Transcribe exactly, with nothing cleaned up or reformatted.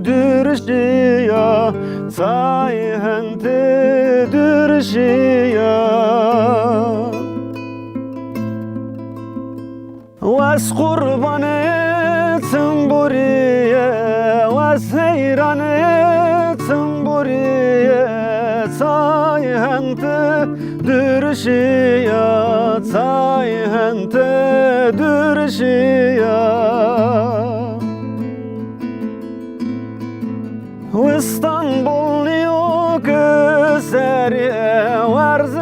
durişîya, tay hente durişîya. Wes qurbanê timburîye, wes heyranê timburîye, tay hente durişîya, tay hente durişîya. Îstanbul nîyo ke serê werz